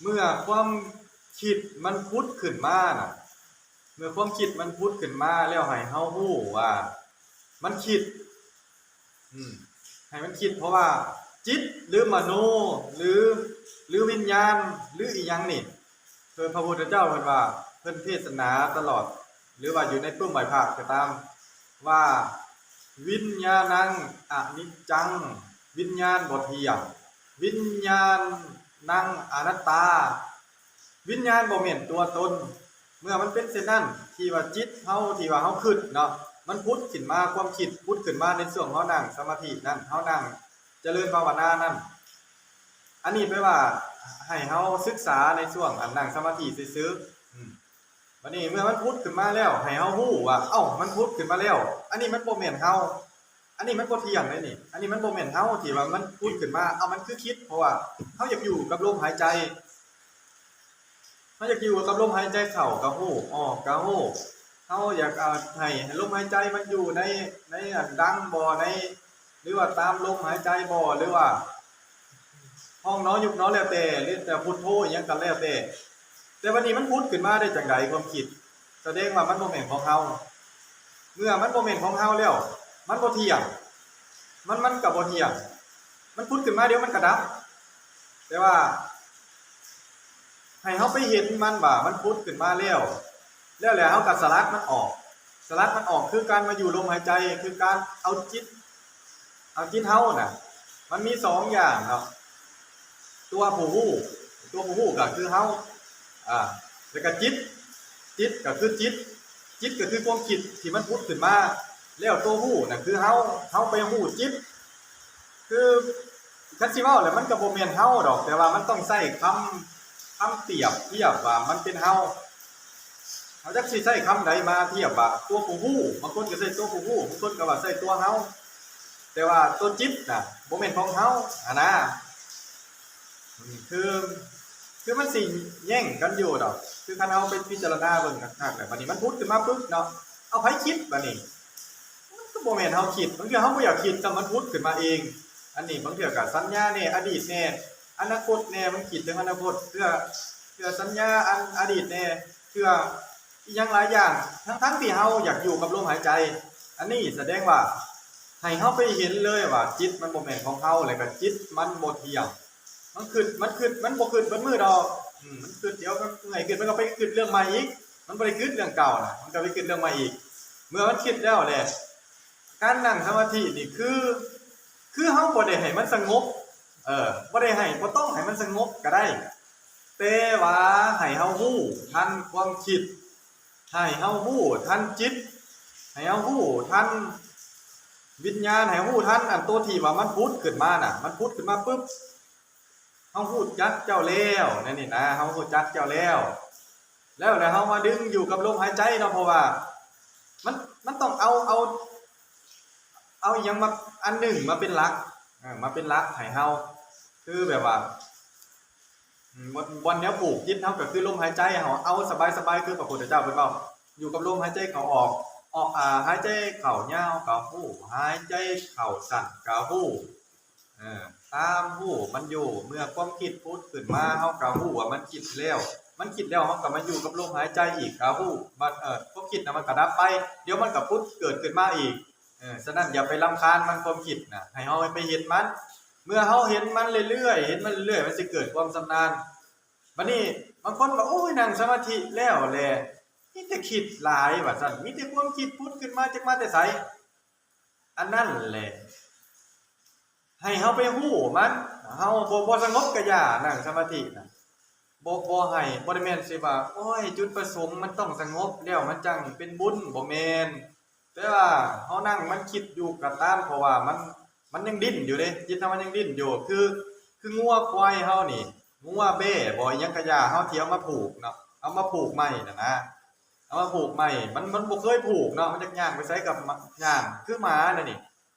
ເມື່ອຄວາມຄິດມັນຜຸດຂຶ້ນມານະ ເມື່ອຄວາມຄິດມັນຜຸດຂຶ້ນມາແລ້ວ ໃຫ້ເຮົາຮູ້ວ່າມັນຄິດ ອືມ ໃຫ້ມັນຄິດ ເພາະວ່າຈິດ ຫຼື ມະໂນ ຫຼື ຫຼື ວິນຍານ ຫຼື ອີ່ຫຍັງນີ້ ຄືພະພຸດທະເຈົ້າເພິ່ນວ່າ ເພິ່ນເທດສະໜາຕະຫຼອດ ຫຼືວ່າຢູ່ໃນປຶ້ມໄຫວ້ພະກໍຕາມ ວ່າ ວິນຍານັງອະນິດຈັງ ວິນຍານບໍ່ທ່ຽງ ວິນຍານັງອະນັດຕາ ວິນຍານບໍ່ແມ່ນຕົວຕົນ. ເມື່ອມັນເປັນເຊັ່ນນັ້ນ ທີ່ວ່າຈິດເຮົາ ທີ່ວ່າເຮົາຄິດເນາະ ມັນຜຸດຂຶ້ນມາ ຄວາມຄິດຜຸດຂຶ້ນມາໃນຊ່ວງເຮົານັ່ງສະມາທິນັ້ນ ເຮົານັ່ງຈະເລີນພາວະນານັ້ນ ອັນນີ້ແປວ່າໃຫ້ເຮົາສຶກສາໃນຊ່ວງອັນນັ່ງສະມາທິຊື່ໆ. ອືມ ບັດນີ້ເມື່ອມັນຜຸດຂຶ້ນມາແລ້ວ ໃຫ້ເຮົາຮູ້ວ່າ ເອົ້າ ມັນຜຸດຂຶ້ນມາແລ້ວ ອັນນີ້ມັນບໍ່ແມ່ນເຮົາ ອັນນີ້ມັນບໍ່ທ່ຽງເດ້ນີ້ ອັນນີ້ມັນບໍ່ແມ່ນເຮົາທີ່ວ່າມັນຜຸດຂຶ້ນມາ ເອົ້າ ມັນຄືຄິດ ເພາະວ່າເຮົາຢາກຢູ່ກັບລົມຫາຍໃຈ ເຮົາຢາກຢູ່ກັບລົມຫາຍໃຈເຂົ້າກໍຮູ້ ອອກກໍຮູ້ ເຮົາຢາກ ເອີ ໃຫ້ ໃຫ້ລົມຫາຍໃຈມັນຢູ່ໃນ ໃນອັນດັງບໍ່ ໃນ ຫຼືວ່າຕາມລົມຫາຍໃຈບໍ່ ຫຼືວ່າ ພອງໜໍ ຍຸບໜໍ ແລ້ວແຕ່ ຫຼືແຕ່ພຸດໂທ ອີ່ຫຍັງກໍແລ້ວແຕ່ ແຕ່ບັດນີ້ມັນຜຸດຂຶ້ນມາໄດ້ຈັ່ງໃດຄວາມຄິດ? ສະແດງວ່າມັນບໍ່ແມ່ນຂອງເຮົາ ເມື່ອມັນບໍ່ແມ່ນຂອງເຮົາແລ້ວ ມັນບໍ່ທ່ຽງ ມັນ ມັນກໍບໍ່ທ່ຽງ ມັນຜຸດຂຶ້ນມາດຽວມັນກໍດັບ ແຕ່ວ່າ ໃຫ້ເຮົາໄປເຫັນມັນວ່າມັນຜຸດຂຶ້ນມາແລ້ວ ແລ້ວ ແລ້ວເຮົາກໍສະຫຼັດມັນອອກ ສະຫຼັດມັນອອກຄືການມາຢູ່ລົມຫາຍໃຈ ຄືການເອົາຈິດ ເອົາຈິດເຮົານະ ມັນມີສອງຢ່າງເນາະ ຕົວຜູ້ຮູ້ ຕົວຜູ້ຮູ້ກໍຄືເຮົາ ອາ ແລ້ວກໍຈິດ ຈິດກໍຄືຈິດ ຈິດກໍຄືຄວາມຄິດທີ່ມັນຜຸດຂຶ້ນມາ ແລ້ວຕົວຮູ້ນະຄືເຮົາ ເຮົາໄປຮູ້ຈິດ ຄື ຄັນຊິເວົ້າແລ້ວມັນກໍບໍ່ແມ່ນເຮົາດອກ ແຕ່ວ່າມັນຕ້ອງໃຊ້ຄຳ ຄຳປຽບທຽບວ່າມັນເປັນເຮົາ ເຮົາຈັກຊິໃຊ້ຄຳໃດມາທຽບວ່າຕົວຜູ້ຮູ້ ບາງຄົນກໍໃຊ້ຕົວຜູ້ຮູ້ ບາງຄົນກໍວ່າໃຊ້ຕົວເຮົາ ແຕ່ວ່າຕົວຈິດນະບໍ່ແມ່ນຂອງເຮົາຫັ້ນນາ ອືມ ຄື ຄືມັນຊິແຍ່ງກັນຢູ່ດອກ ຄືຄັນເຮົາໄປພິຈາລະນາເບິ່ງຄັກໆແລ້ວ ບັດນີ້ມັນຜຸດຂຶ້ນມາປຶບເນາະ ເອົາ ໃຜຄິດບັດນີ້? ມັນກໍບໍ່ແມ່ນເຮົາຄິດ ບາງເທື່ອເຮົາບໍ່ຢາກຄິດ ແຕ່ມັນຜຸດຂຶ້ນມາເອງ ອັນນີ້ບາງເທື່ອກໍສັນຍາແດ່ ອະດີດແດ່ ອະນາຄົດແດ່ ມັນຄິດເຖິງອະນາຄົດ ເທື່ອ ເທື່ອສັນຍາອັນອະດີດແດ່ ເທື່ອອີ່ຫຍັງຫຼາຍຢ່າງ ທັງໆທີ່ເຮົາຢາກຢູ່ກັບລົມຫາຍໃຈ ອັນນີ້ສະແດງວ່າ ໃຫ້ເຮົາໄປເຫັນເລີຍວ່າຈິດມັນບໍ່ແມ່ນຂອງເຮົາ ແລ້ວກໍຈິດມັນບໍ່ທ່ຽງ ມັນຄິດ ມັນຄິດ ມັນບໍ່ຄິດເບິດມື້ດອກ ອືມ ມັນຄິດ ດຽວມັນເມື່ອຍຂຶ້ນ ມັນກໍໄປຄິດເລື່ອງໃໝ່ອີກ ມັນບໍ່ໄດ້ຄິດເລື່ອງເກົ່ານະ ມັນກໍໄປຄິດເລື່ອງໃໝ່ອີກ ເມື່ອມັນຄິດແລ້ວແຫຼະ ການນັ່ງສະມາທິນີ້ຄື ຄືເຮົາບໍ່ໄດ້ໃຫ້ມັນສະຫງົບ ເອີ ບໍ່ໄດ້ໃຫ້ ບໍ່ຕ້ອງໃຫ້ມັນສະຫງົບກໍໄດ້ ແຕ່ວ່າໃຫ້ເຮົາຮູ້ທັນຄວາມຄິດ ໃຫ້ເຮົາຮູ້ທັນຈິດ ໃຫ້ເຮົາຮູ້ທັນວິນຍານ ໃຫ້ເຮົາຮູ້ທັນອັນໂຕທີ່ວ່າມັນຜຸດຂຶ້ນມານະ ມັນຜຸດຂຶ້ນມາປຶບ ເຮົາຮູ້ຈັກເຈົ້າແລ້ວ ແນວນີ້ນະ ເຮົາຮູ້ຈັກເຈົ້າແລ້ວ ແລ້ວ ແລ້ວເຮົາມາດຶງຢູ່ກັບລົມຫາຍໃຈເນາະ ເພາະວ່າມັນ ມັນຕ້ອງເອົາ ເອົາ ເອົາອີ່ຫຍັງມາ ອັນໜຶ່ງມາເປັນຫຼັກ ເອີ ມາເປັນຫຼັກໃຫ້ເຮົາ ຄືແບບວ່າ ອືມ ບ່ອນ ບ່ອນແນວຜູກຈິດເຮົາກໍຄືລົມຫາຍໃຈ ເຮົາເອົາສະບາຍໆ ຄືພະພຸດທະເຈົ້າເພິ່ນເວົ້າ ຢູ່ກັບລົມຫາຍໃຈເຂົ້າອອກ ອອກ ອາ ຫາຍໃຈເຂົ້າຍາວກໍຮູ້ ຫາຍໃຈເຂົ້າສັ້ນກໍຮູ້ ເອີ ຕາມຮູ້ມັນຢູ່ ເມື່ອຄວາມຄິດຜຸດຂຶ້ນມາ ເຮົາກໍຮູ້ວ່າມັນຄິດແລ້ວ ມັນຄິດແລ້ວ ເຮົາກໍມາຢູ່ກັບລົມຫາຍໃຈອີກກໍຮູ້ ມັນ ເອີ ຄວາມຄິດນະມັນກໍດັບໄປ ດຽວມັນກໍຜຸດເກີດຂຶ້ນມາອີກ ເອີ ສະນັ້ນຢ່າໄປລຳຄານມັນ ຄວາມຄິດນະ ໃຫ້ເຮົາໄປເຫັນມັນ ເມື່ອເຮົາເຫັນມັນເລື້ອຍໆ ເຫັນມັນເລື້ອຍໆ ມັນຊິເກີດຄວາມຊຳນານ ບັດນີ້ບາງຄົນວ່າ ໂອ້ຍ ນັ່ງສະມາທິແລ້ວແຫຼະ ມີແຕ່ຄິດຫຼາຍວ່າຊັ້ນ ມີແຕ່ຄວາມຄິດຜຸດຂຶ້ນມາ ຈັກມາແຕ່ໃສ ອັນນັ້ນແຫຼະ ໃຫ້ເຮົາໄປຮູ້ມັນ ເຮົາບໍ່ ບໍ່ສະຫງົບກະຢ່າ ນັ່ງສະມາທິນະ ບໍ່ ບໍ່ໃຫ້ ບໍ່ໄດ້ແມ່ນຊິວ່າ ໂອ້ຍ ຈຸດປະສົງມັນຕ້ອງສະຫງົບແລ້ວມັນຈັ່ງເປັນບຸນ ບໍ່ແມ່ນ ແຕ່ວ່າເຮົານັ່ງມັນຄິດຢູ່ກໍຕາມ ເພາະວ່າມັນ ມັນຍັງດີ້ນຢູ່ເດ້ ຈິດເຮົາມັນຍັງດີ້ນຢູ່ ຄື ຄືງົວຄວາຍເຮົານີ້ ງົວແບ້ບໍ່ ອີ່ຫຍັງກະຢ່າ ເຮົາທີ່ເອົາມາຜູກເນາະ ເອົາມາຜູກໃໝ່ຫັ້ນນະ ເອົາມາຜູກໃໝ່ ມັນ ມັນບໍ່ເຄີຍຜູກເນາະ ມັນຢາກຍ່າງໄປໃສກໍຍ່າງ ຄືໝາແນວນີ້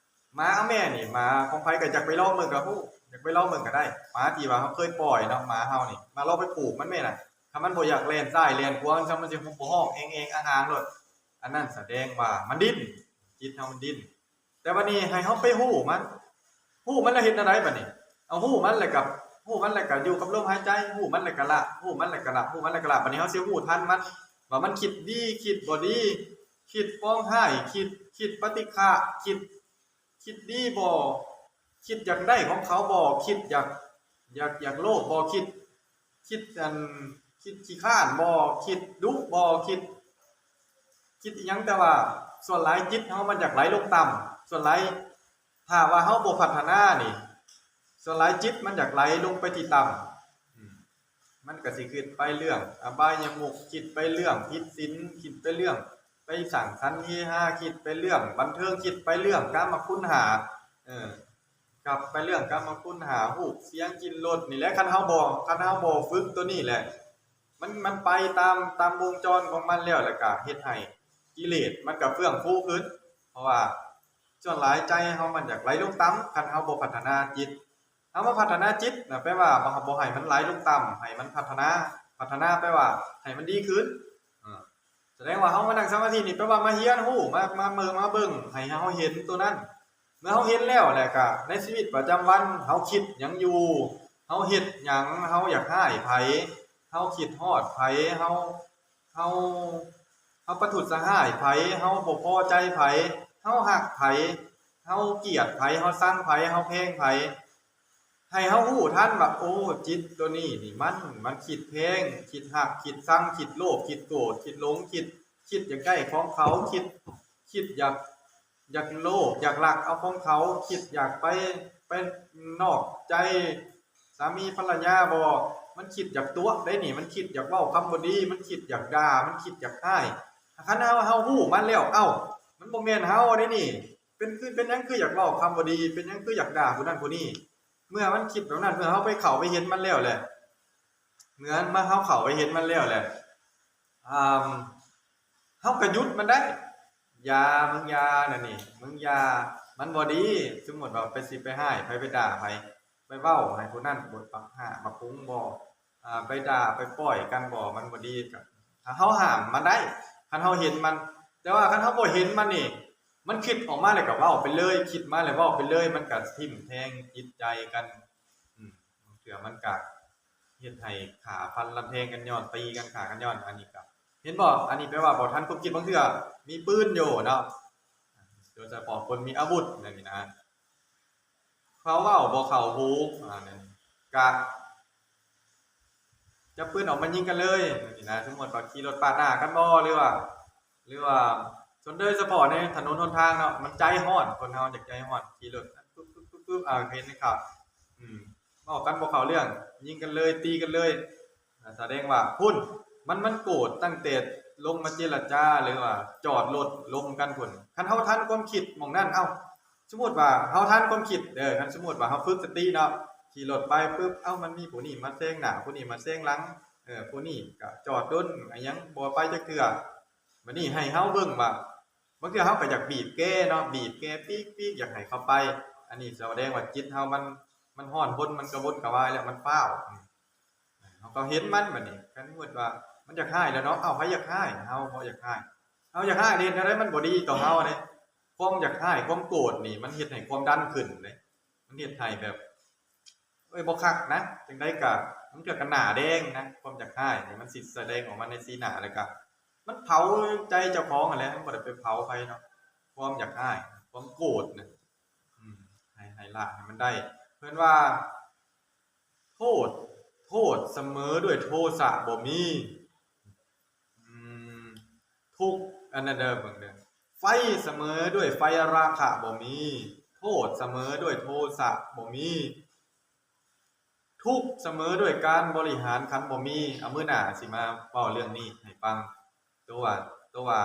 ໝາ ເອົາແມ່ນີ້ ໝາຂອງໃຜກໍຢາກໄປລອງເບິ່ງກໍຮູ້ ຢາກໄປລອງເບິ່ງກໍໄດ້ ໝາທີ່ວ່າເຮົາເຄີຍປ່ອຍເນາະ ໝາເຮົານີ້ ມາລອງໄປຜູກມັນແມ່ນະ ຖ້າມັນບໍ່ຢາກແລ່ນຊ້າຍແລ່ນຂວາ ມັນຊິບໍ່ຮ້ອງແອງໆອາງໆໂລດ ອັນນັ້ນສະແດງວ່າມັນດີ້ນ ຈິດເຮົາມັນດີ້ນ ແຕ່ບັດນີ້ໃຫ້ເຮົາໄປຮູ້ມັນ ຮູ້ມັນແລ້ວເຮັດແນວໃດບັດນີ້? ເອົາ ຮູ້ມັນແລ້ວກໍ ຮູ້ມັນແລ້ວກໍຢູ່ກັບລົມຫາຍໃຈ, ຮູ້ມັນແລ້ວກໍລະ, ຮູ້ມັນແລ້ວກໍລະ, ຮູ້ມັນແລ້ວກໍລະ. ບັດນີ້ເຮົາຊິຮູ້ທັນມັນ ວ່າມັນຄິດດີ, ຄິດບໍ່ດີ, ຄິດປອງຮ້າຍ, ຄິດ, ຄິດປະຕິຄະ, ຄິດ, ຄິດດີບໍ່, ຄິດຢາກໄດ້ຂອງເຂົາບໍ່, ຄິດຢາກ, ຢາກ, ຢາກໂລບບໍ່, ຄິດ, ຄິດອັນ, ຄິດຂີ້ຄ້ານບໍ່, ຄິດດຸບໍ່, ຄິດ, ຄິດອີ່ຫຍັງ. ແຕ່ວ່າສ່ວນຫຼາຍຈິດເຮົາມັນຢາກໄຫຼລົງຕ່ຳ, ສ່ວນຫຼາຍ ຖ້າວ່າເຮົາບໍ່ພັດທະນານີ້ ສ່ວນຫຼາຍຈິດມັນຢາກໄຫຼລົງໄປທີ່ຕ່ຳ, ອືມ ມັນກໍຊິຄິດໄປເລື່ອງອະບາຍຍະມຸກ, ຄິດໄປເລື່ອງຜິດສິນ, ຄິດໄປເລື່ອງໄປສ້າງສັນເຮຮາ, ຄິດໄປເລື່ອງບັນເທີງ, ຄິດໄປເລື່ອງກາມະຄຸນຫ້າ, ເອີ ກັບໄປເລື່ອງກາມະຄຸນຫ້າ, ຮູບ, ສຽງ, ກິ່ນ, ລົດ ນີ້ແຫຼະ. ຄັນເຮົາບໍ່, ຄັນເຮົາບໍ່ຝຶກໂຕນີ້ແຫຼະ ມັນ, ມັນໄປຕາມ, ຕາມວົງຈອນຂອງມັນແລ້ວ, ແລ້ວກໍເຮັດໃຫ້ກິເລດມັນກໍເຟື່ອງຟູຂຶ້ນ. ເພາະວ່າ ສ່ວນຫຼາຍໃຈເຮົາມັນຢາກໄຫຼລົງຕ່ຳ ຄັນເຮົາບໍ່ພັດທະນາຈິດ. ເຮົາມາພັດທະນາຈິດນະ ແປວ່າບໍ່, ບໍ່ໃຫ້ມັນໄຫຼລົງຕ່ຳ, ໃຫ້ມັນພັດທະນາ. ພັດທະນາແປວ່າໃຫ້ມັນດີຂຶ້ນ. ເອີ ສະແດງວ່າເຮົາມານັ່ງສະມາທິນີ້ ແປວ່າມາຮຽນຮູ້, ມາ, ມາເບິ່ງ, ມາເບິ່ງໃຫ້ເຮົາເຫັນໂຕນັ້ນ. ເມື່ອເຮົາເຫັນແລ້ວ ແລ້ວກະໃນຊີວິດປະຈຳວັນ ເຮົາຄິດຫຍັງຢູ່, ເຮົາເຮັດຫຍັງ, ເຮົາຢາກຮ້າຍໃຜ, ເຮົາຄິດຮອດໃຜ, ເຮົາ, ເຮົາ, ເຮົາປະທຸດສະຮ້າຍໃຜ, ເຮົາບໍ່ພໍໃຈໃຜ, ເຮົາຮັກໃຜ, ເຮົາກຽດໃຜ, ເຮົາຊັງໃຜ, ເຮົາແພງໃຜ, ໃຫ້ເຮົາຮູ້ທັນວ່າ ໂອ້ ຈິດໂຕນີ້ນີ້ ມັນ, ມັນຄິດແພງ, ຄິດຮັກ, ຄິດຊັງ, ຄິດໂລບ, ຄິດໂກດ, ຄິດຫຼົງ, ຄິດ, ຄິດຢາກໄດ້ຂອງເຂົາ, ຄິດ, ຄິດຢາກ, ຢາກໂລບ, ຢາກລັກເອົາຂອງເຂົາ, ຄິດຢາກໄປ, ໄປນອກໃຈສາມີພັນລະຍາບໍ, ມັນຄິດຢາກຕົວະໄດ໋ນີ້, ມັນຄິດຢາກເວົ້າຄຳບໍ່ດີ, ມັນຄິດຢາກດ່າ, ມັນຄິດຢາກຮ້າຍ. ຄັນເຮົາ, ເຮົາຮູ້ມັນແລ້ວ, ເອົ້າ, ມັນບໍ່ແມ່ນເຮົາເດນີ້, ເປັນຄື, ເປັນຫຍັງຄືຢາກເວົ້າຄຳບໍ່ດີ, ເປັນຫຍັງຄືຢາກດ່າຜູ້ນັ້ນຜູ້ນີ້? ເມື່ອມັນຄິດແບບນັ້ນ, ເມື່ອເຮົາໄປເຂົ້າໄປເຫັນມັນແລ້ວແຫຼະ, ເມື່ອເຮົາເຂົ້າໄປເຫັນມັນແລ້ວແຫຼະ, ອ່າ, ເຮົາກໍຢຸດມັນໄດ້. ຢ່າ, ມຶງຢ່ານັ້ນນີ້, ມຶງຢ່າ, ມັນບໍ່ດີ. ສົມມຸດວ່າໄປ, ຊິໄປຮ້າຍໃຜ, ໄປດ່າໃຜ, ໄປເວົ້າໃຫ້ຜູ້ນັ້ນບົດບັກຫ້າບັກຫຸງບໍ, ອ່າ, ໄປດ່າໄປປ້ອຍກັນບໍ, ມັນບໍ່ດີ. ກໍຖ້າເຮົາຫ້າມມັນໄດ້, ຄັນເຮົາເຫັນມັນ. ແຕ່ວ່າຄັນເຮົາບໍ່ເຫັນມັນນີ້, ມັນຄິດອອກມາແລ້ວກໍເວົ້າໄປເລີຍ, ຄິດມາແລ້ວເວົ້າໄປເລີຍ, ມັນກໍຖິ້ມແທງຈິດໃຈກັນ. ອືມ, ບາງເທື່ອມັນກໍເຮັດໃຫ້ຂ້າຟັນລັນແທງກັນຍ້ອນ, ຕີກັນ, ຂ້າກັນຍ້ອນ. ອັນນີ້ກໍ ເຫັນບໍ່? ອັນນີ້ແປວ່າບໍ່ທັນຄວາມຄິດ. ບາງເທື່ອມີປືນຢູ່ເນາະ, ໂດຍສະເພາະຄົນມີອາວຸດແນວນີ້ນະ, ເຂົາເວົ້າບໍ່ເຂົ້າຫູ, ອ່າ, ນັ້ນກະຈັບປືນອອກມາຍິງກັນເລີຍ ແນວນີ້ນະ. ສົມມຸດວ່າຂີ່ລົດປາດໜ້າກັນບໍ ຫຼືວ່າ, ຫຼືວ່າ ສ່ວນໂດຍສະເພາະໃນຖະໜົນຫົນທາງເນາະ, ມັນໃຈຮ້ອນ, ຄົນເຮົາຢາກໃຈຮ້ອນ, ຂີ່ລົດປຶບ, ປຶບ, ປຶບ, ປຶບ, ອ່າ, ເຫັນໃນຂ່າວ, ອືມ, ເວົ້າກັນບໍ່ເຂົ້າເລື່ອງ, ຍິງກັນເລີຍ, ຕີກັນເລີຍ. ສະແດງວ່າພຸ້ນ, ມັນ, ມັນໂກດຕັ້ງແຕ່ລົງມາເຈລະຈາ ຫຼືວ່າຈອດລົດລົມກັນພຸ້ນ. ຄັນເຮົາທັນຄວາມຄິດໝ່ອງນັ້ນ, ເອົ້າ, ສົມມຸດວ່າເຮົາທັນຄວາມຄິດເດີ, ຄັນສົມມຸດວ່າເຮົາຝຶກສະຕິເນາະ, ຂີ່ລົດໄປປຶບ, ເອົ້າ, ມັນມີຜູ້ນີ້ມາແຊງໜ້າ, ຜູ້ນີ້ມາແຊງຫຼັງ, ເອີ, ຜູ້ນີ້ກະຈອດດົນ, ອາຫຍັງບໍ່ໄປຈັກເທື່ອ. ບັດນີ້ໃຫ້ເຮົາເບິ່ງວ່າ ບາງເທື່ອເຮົາກໍຢາກບີບແກເນາະ, ບີບແກປີກໆ ຢາກໃຫ້ເຂົາໄປ. ອັນນີ້ສະແດງວ່າຈິດເຮົາມັນ, ມັນຮ້ອນຮົນ, ມັນກະວົນກະວາຍແລ້ວ, ມັນຟ້າວ. ເຮົາກໍເຫັນມັນບັດນີ້, ຄັນສົມມຸດວ່າມັນຢາກຮ້າຍແລ້ວເນາະ, ເອົ້າ, ໃຜຢາກຮ້າຍ? ເຮົາບໍ່ຢາກຮ້າຍ. ເຮົາຢາກຮ້າຍເດ້, ແນວໃດມັນບໍ່ດີຕໍ່ເຮົາເດ້. ຄວາມຢາກຮ້າຍ, ຄວາມໂກດນີ້ ມັນເຮັດໃຫ້ຄວາມດັນຂຶ້ນເດ້, ມັນເຮັດໃຫ້ແບບ ເອີຍ ບໍ່ຄັກນະ. ຈັ່ງໃດກະ ບາງເທື່ອກະໜ້າແດງນະ, ຄວາມຢາກຮ້າຍນີ້ມັນຊິສະແດງອອກມາໃນສີໜ້າ, ແລ້ວກະມັນເຜົາໃຈເຈົ້າຂອງຫັ້ນແຫຼະ, ມັນບໍ່ໄດ້ໄປເຜົາໃຜເນາະ. ຄວາມຢາກຮ້າຍ, ຄວາມໂກດນະ, ອືມ, ໃຫ້, ໃຫ້ລະໃຫ້ມັນໄດ້. ເພິ່ນວ່າ ໂທດ, ໂທດສະເໝີດ້ວຍໂທສະບໍ່ມີ. ອືມ, ທຸກ, ອັນນັ້ນເດີ, ເບິ່ງເດີ, ໄຟສະເໝີດ້ວຍໄຟລາຄະບໍ່ມີ, ໂທດສະເໝີດ້ວຍໂທສະບໍ່ມີ, ທຸກສະເໝີດ້ວຍການບໍລິຫານຂັນບໍ່ມີ. ເອົາ, ມື້ໜ້າຊິມາເວົ້າເລື່ອງນີ້ໃຫ້ຟັງ. ໂຕວ່າ, ໂຕວ່າ